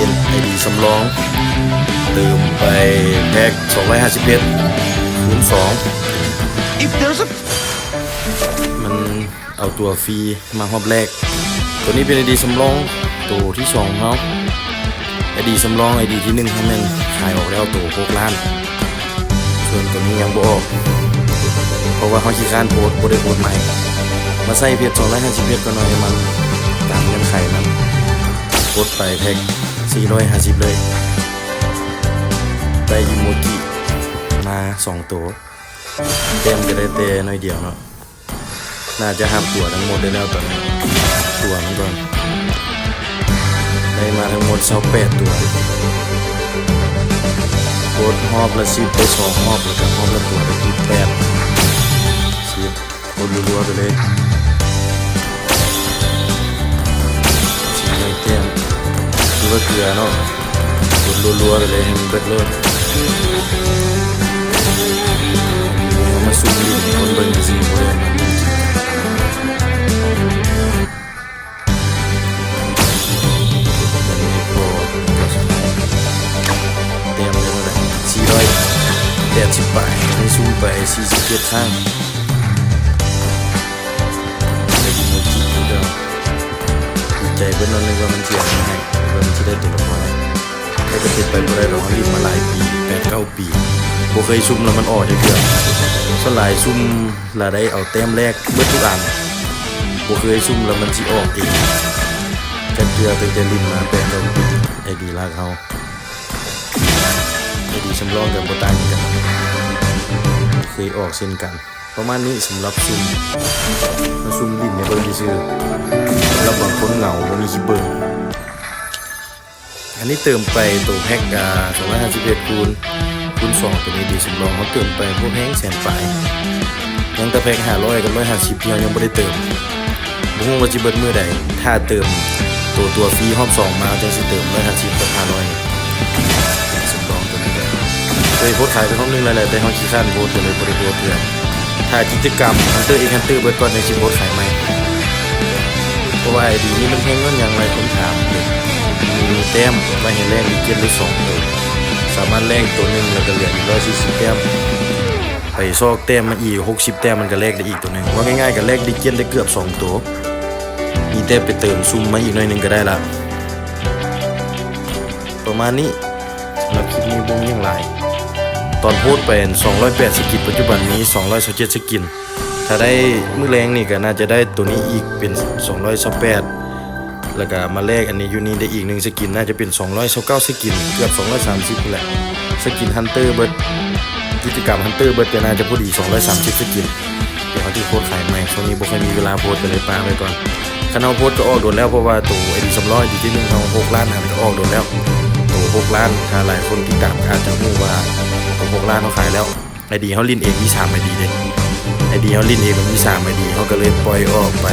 ເປັນໄອດີສຳລອງ ເຕີມໄປແພັກສອງຮ້ອຍຫ້າສິບເອັດຄູນສອງ If there's a ມັນເອົາຕົວຟຣີມາຮອບແລກ. ໂຕນີ້ເປັນໄອດີສຳລອງໂຕທີສອງຂອງເຮົາ. ໄອດີສຳລອງໄອດີທີໜຶ່ງເຮົາແມ່ນຂາຍອອກແລ້ວໂຕຫົກລ້ານ. ສ່ວນໂຕນີ້ຍັງບໍ່ອອກ ເພາະວ່າເຮົາຂີ້ຄ້ານໂພດ ບໍ່ໄດ້ໂພດໃໝ່. ມາໃສ່ເພຈສອງຮ້ອຍຫ້າສິບເອັດກໍໜ້ອຍ ໃຫ້ມັນຕາມເງື່ອນໄຂມັນ. ກົດໄປແພັກສີ່ຮ້ອຍຫ້າສິບເລີຍ ໄດ້ອີໂມຈິມາສອງໂຕ. ແຕ້ມກໍໄດ້ແຕ່ໜ້ອຍດຽວເນາະ. ໜ້າຈະຮັບຕົວທັງໝົດໄດ້ແລ້ວຕອນນີ້ ຕົວມັນກ່ອນ. ໄດ້ມາທັງໝົດຊາວແປດຕົວ. ກົດຮອບລະສິບ ໄດ້ສອງຮອບ ແລ້ວກໍຮອບລະຕົວໄດ້ອີກແປດ ສິບ. ກົດລັວໆໄປເລີຍ ສີ່ຮ້ອຍແຕ້ມ ຖືວ່າເກືອເນາະ. ກົດລັວໆໄປເລີຍ ໃຫ້ມັນເບິດໂລດ. ເຮົາມາຊູມຫຼິ້ນໃຫ້ຄົນເບິ່ງຊື່ໆ ບໍ່ໄດ້ມາຫຼິ້ນຈິງຈັງ. ແຕ້ມໄດ້ເທົ່າໃດ? ສີ່ຮ້ອຍແປດສິບປາຍ ໄດ້ຊູມໄປສີ່ສິບເຈັດຄັ້ງ. ໄດ້ອີໂມຈິຄືເກົ່າ. ດີໃຈເບິດເນາະ ນຶກວ່າມັນຊິເອົາມາໃຫ້ ນຶກວ່າມັນຊິໄດ້ຕົວລະຄອນ. ແຕ່ກໍເປັນໄປບໍ່ໄດ້ດອກ ເຮົາຫຼິ້ນມາຫຼາຍປີ ແປດເກົ້າປີ ບໍ່ເຄີຍຊຸ່ມແລ້ວມັນອອກຈັກເທື່ອ. ສ່ວນຫຼາຍຊຸ່ມລະໄດ້ເອົາແຕ້ມແລກເບິດທຸກອັນ ບໍ່ເຄີຍຊຸ່ມແລ້ວມັນຊິອອກເອງຈັກເທື່ອ ຕັ້ງແຕ່ຫຼິ້ນມາແປດເກົ້າປີ. ໄອດີຫຼັກເຮົາ ໄອດີສຳລອງກໍບໍ່ຕ່າງກັນ ເຄີຍອອກເຊັ່ນກັນ. ປະມານນີ້ສຳລັບຊຸ່ມ ມາຊຸ່ມຫຼິ້ນໃຫ້ເບິ່ງຊື່ໆ ສຳລັບບາງຄົນເຫງົາບໍ່ມີຄລິບເບິ່ງ. ອັນນີ້ເຕີມໄປໂຕແພັກ ອ່າ ສອງຮ້ອຍຫ້າສິບເອັດຄູນ ຄູນສອງ ໂຕນີ້ດີສຳລອງ ເຮົາເຕີມໄປບໍ່ແພງ ແສນປາຍ ຍັງແຕ່ແພັກຫ້າຮ້ອຍກັບຮ້ອຍຫ້າສິບທີ່ເຮົາຍັງບໍ່ໄດ້ເຕີມ. ບໍ່ຮູ້ວ່າຊິເບິດມື້ໃດ ຖ້າເຕີມໂຕ ຕົວຟຣີຮອບສອງມາ ເຮົາຈັ່ງຊິເຕີມຮ້ອຍຫ້າສິບກັບຫ້າຮ້ອຍ. ສຳລອງໂຕນີ້ກໍເຄີຍໂພດຂາຍໄປຮອບໜຶ່ງແລ້ວແຫຼະ ແຕ່ເຮົາຂີ້ຄ້ານໂພດ ກໍເລີຍບໍ່ໄດ້ໂພດເທື່ອ. ຖ້າກິດຈະກຳ Hunter X Hunter ເບິດກ່ອນ ຈັ່ງຊິໂພດຂາຍໃໝ່. ເພາະວ່າໄອດີນີ້ມັນແພງຍ້ອນຫຍັງ ຫຼາຍຄົນຖາມ. ມີແຕ້ມໄວ້ໃຫ້ແລກ Legend ໄດ້ສອງໂຕ ສາມາດແລກໂຕໜຶ່ງ ແລ້ວກໍເຫຼືອອີກຮ້ອຍສີ່ສິບແຕ້ມ ໄປຊອກແຕ້ມມາອີກຫົກສິບແຕ້ມ ມັນກໍແລກໄດ້ອີກໂຕໜຶ່ງ. ເວົ້າງ່າຍໆ ກໍແລກ Legend ໄດ້ເກືອບສອງໂຕ ມີແຕ່ໄປເຕີມຊຸ່ມມາອີກໜ້ອຍໜຶ່ງກໍໄດ້ລະ. ປະມານນີ້ ສຳລັບຄລິບນີ້ບໍ່ມີຫຍັງຫຼາຍ. ຕອນໂພດໄປສອງຮ້ອຍແປດສະກິນ ປັດຈຸບັນມີສອງຮ້ອຍຊາວເຈັດສະກິນ. ຖ້າໄດ້ມື້ແລງນີ້ກໍໜ້າຈະໄດ້ໂຕນີ້ອີກເປັນສອງຮ້ອຍຊາວແປດ ແລ້ວກໍມາແລກອັນນີ້ຢູ່ນີ້ໄດ້ອີກໜຶ່ງສະກິນ ໜ້າຈະເປັນສອງຮ້ອຍຊາວເກົ້າສະກິນ ເກືອບສອງຮ້ອຍສາມສິບພຸ້ນແຫຼະ. ສະກິນ Hunter ເບິດ ກິດຈະກຳ Hunter ເບິດກໍໜ້າຈະພໍດີສອງຮ້ອຍສາມສິບສະກິນ. ດຽວເຮົາຊິໂພດຂາຍໃໝ່ ຊ່ວງນີ້ບໍ່ຄ່ອຍມີເວລາໂພດ ກໍເລີຍປະໄວ້ກ່ອນ. ຄັນເຮົາໂພດກໍອອກດົນແລ້ວ ເພາະວ່າໂຕໄອດີສຳລອງ ໄອດີທີໜຶ່ງເຮົາ ຫົກລ້ານອັນກໍອອກດົນແລ້ວ. ໂຕຫົກລ້ານ ຖ້າຫຼາຍຄົນຕິດຕາມກໍອາດຈະຮູ້ວ່າໂຕຫົກລ້ານເຮົາຂາຍແລ້ວ. ໄອດີເຮົາຫຼິ້ນເອງມີສາມໄອດີເດ້ ໄອດີເຮົາຫຼິ້ນເອງມັນມີສາມໄອດີ ເຮົາກໍເລີຍປ່ອຍອອກໄປ